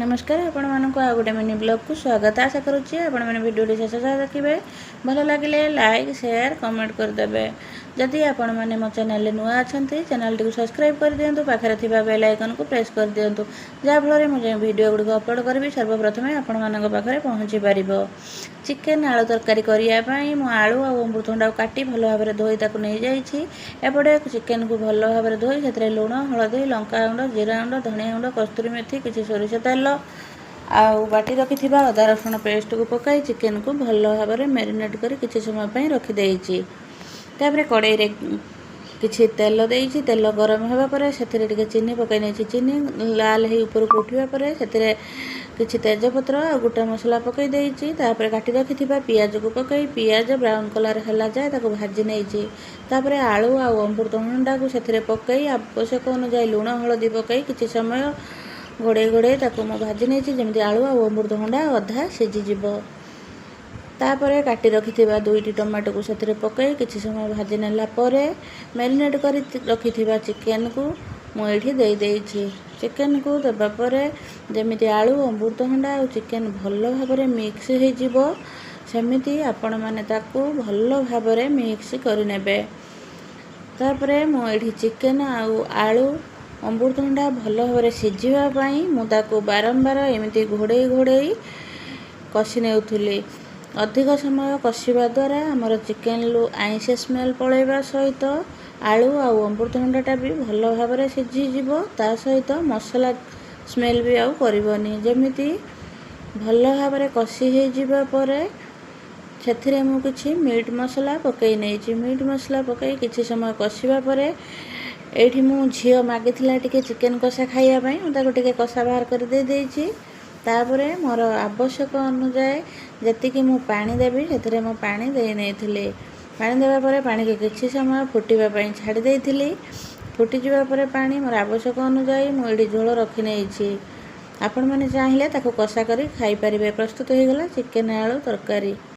ନମସ୍କାର ଆପଣମାନଙ୍କୁ, ଆଉ ଗୋଟେ ମିନି ବ୍ଲଗ୍କୁ ସ୍ୱାଗତ। ଆଶା କରୁଛି ଆପଣମାନେ ଭିଡ଼ିଓଟି ଶେଷ ଯାଏ ଦେଖିବେ। ଭଲ ଲାଗିଲେ ଲାଇକ୍, ସେୟାର, କମେଣ୍ଟ କରିଦେବେ। ଯଦି ଆପଣମାନେ ମୋ ଚ୍ୟାନେଲରେ ନୂଆ ଅଛନ୍ତି, ଚ୍ୟାନେଲଟିକୁ ସବସ୍କ୍ରାଇବ୍ କରିଦିଅନ୍ତୁ, ପାଖରେ ଥିବା ବେଲ୍ ଆଇକନ୍କୁ ପ୍ରେସ୍ କରିଦିଅନ୍ତୁ, ଯାହାଫଳରେ ମୁଁ ଯେଉଁ ଭିଡ଼ିଓ ଗୁଡ଼ିକ ଅପଲୋଡ଼ କରିବି, ସର୍ବପ୍ରଥମେ ଆପଣମାନଙ୍କ ପାଖରେ ପହଞ୍ଚି ପାରିବ। ଚିକେନ୍ ଆଳୁ ତରକାରୀ କରିବା ପାଇଁ ମୁଁ ଆଳୁ ଆଉ ଅମୃତଭଣ୍ଡାକୁ କାଟି ଭଲ ଭାବରେ ଧୋଇ ତାକୁ ନେଇଯାଇଛି। ଏପଟେ ଚିକେନ୍କୁ ଭଲ ଭାବରେ ଧୋଇ ସେଥିରେ ଲୁଣ, ହଳଦୀ, ଲଙ୍କା ଗୁଣ୍ଡ, ଜିରା ଗୁଣ୍ଡ, ଧନିଆ ଗୁଣ୍ଡ, କସ୍ତୁରୀ ମେଥି, କିଛି ସୋରିଷ ତେଲ ଆଉ ବାଟି ରଖିଥିବା ଅଦା ରସୁଣ ପେଷ୍ଟକୁ ପକାଇ ଚିକେନ୍କୁ ଭଲ ଭାବରେ ମ୍ୟାରିନେଟ୍ କରି କିଛି ସମୟ ପାଇଁ ରଖିଦେଇଛି। ତାପରେ କଡ଼େଇରେ କିଛି ତେଲ ଦେଇଛି। ତେଲ ଗରମ ହେବା ପରେ ସେଥିରେ ଟିକେ ଚିନି ପକାଇ ନେଇଛି। ଚିନି ଲାଲ ହେଇ ଉପରକୁ ଉଠିବା ପରେ ସେଥିରେ କିଛି ତେଜପତ୍ର ଆଉ ଗୋଟା ମସଲା ପକାଇ ଦେଇଛି। ତାପରେ କାଟି ରଖିଥିବା ପିଆଜକୁ ପକାଇ ପିଆଜ ବ୍ରାଉନ୍ କଲର୍ ହେଲା ଯାଏ ତାକୁ ଭାଜି ନେଇଛି। ତାପରେ ଆଳୁ ଆଉ ଅମୃତଭଣ୍ଡାକୁ ସେଥିରେ ପକାଇ ଆବଶ୍ୟକ ଅନୁଯାୟୀ ଲୁଣ, ହଳଦୀ ପକାଇ କିଛି ସମୟ ଘୋଡ଼େଇ ଘୋଡ଼େଇ ତାକୁ ମୁଁ ଭାଜି ନେଇଛି, ଯେମିତି ଆଳୁ ଆଉ ଅମୃତଭଣ୍ଡା ଅଧା ସିଝିଯିବ। ତାପରେ କାଟି ରଖିଥିବା ଦୁଇଟି ଟମାଟୋକୁ ସେଥିରେ ପକାଇ କିଛି ସମୟ ଭାଜି ନେଲା ପରେ ମ୍ୟାରିନେଟ୍ କରି ରଖିଥିବା ଚିକେନକୁ ମୁଁ ଏଇଠି ଦେଇଦେଇଛି। ଚିକେନକୁ ଦେବା ପରେ ଯେମିତି ଆଳୁ, ଅମୃତଭଣ୍ଡା ଆଉ ଚିକେନ ଭଲ ଭାବରେ ମିକ୍ସ ହେଇଯିବ, ସେମିତି ଆପଣମାନେ ତାକୁ ଭଲ ଭାବରେ ମିକ୍ସ କରିନେବେ। ତାପରେ ମୁଁ ଏଇଠି ଚିକେନ ଆଉ ଆଳୁ, ଅମୃତଭଣ୍ଡା ଭଲ ଭାବରେ ସିଝିବା ପାଇଁ ମୁଁ ତାକୁ ବାରମ୍ବାର ଏମିତି ଘୋଡ଼େଇ ଘୋଡ଼େଇ କଷି ନେଉଥିଲି। ଅଧିକ ସମୟ କଷିବା ଦ୍ୱାରା ଆମର ଚିକେନରୁ ଆଇଁଷ ସ୍ମେଲ୍ ପଳାଇବା ସହିତ ଆଳୁ ଆଉ ଅମୃତଭଣ୍ଡାଟା ବି ଭଲ ଭାବରେ ସିଝିଯିବ, ତା ସହିତ ମସଲା ସ୍ମେଲ୍ ବି ଆଉ କରିବନି। ଯେମିତି ଭଲ ଭାବରେ କଷି ହେଇଯିବା ପରେ ସେଥିରେ ମୁଁ କିଛି ମିଟ୍ ମସଲା ପକାଇ ନେଇଛି। ମିଟ୍ ମସଲା ପକାଇ କିଛି ସମୟ କଷିବା ପରେ ଏଇଠି ମୁଁ ଝିଅ ମାଗିଥିଲା ଟିକେ ଚିକେନ୍ କଷା ଖାଇବା ପାଇଁ, ମୁଁ ତାକୁ ଟିକେ କଷା ବାହାର କରି ଦେଇ ଦେଇଛି। ତାପରେ ମୋର ଆବଶ୍ୟକ ଅନୁଯାୟୀ ଯେତିକି ମୁଁ ପାଣି ଦେବି, ସେଥିରେ ମୁଁ ପାଣି ଦେଇ ନେଇଥିଲି। ପାଣି ଦେବା ପରେ ପାଣିକୁ କିଛି ସମୟ ଫୁଟିବା ପାଇଁ ଛାଡ଼ି ଦେଇଥିଲି। ଫୁଟିଯିବା ପରେ ପାଣି ମୋର ଆବଶ୍ୟକ ଅନୁଯାୟୀ ମୁଁ ଏଇଠି ଝୋଳ ରଖିନେଇଛି। ଆପଣମାନେ ଚାହିଁଲେ ତାକୁ କଷା କରି ଖାଇପାରିବେ। ପ୍ରସ୍ତୁତ ହୋଇଗଲା ଚିକେନ୍ ଆଳୁ ତରକାରୀ।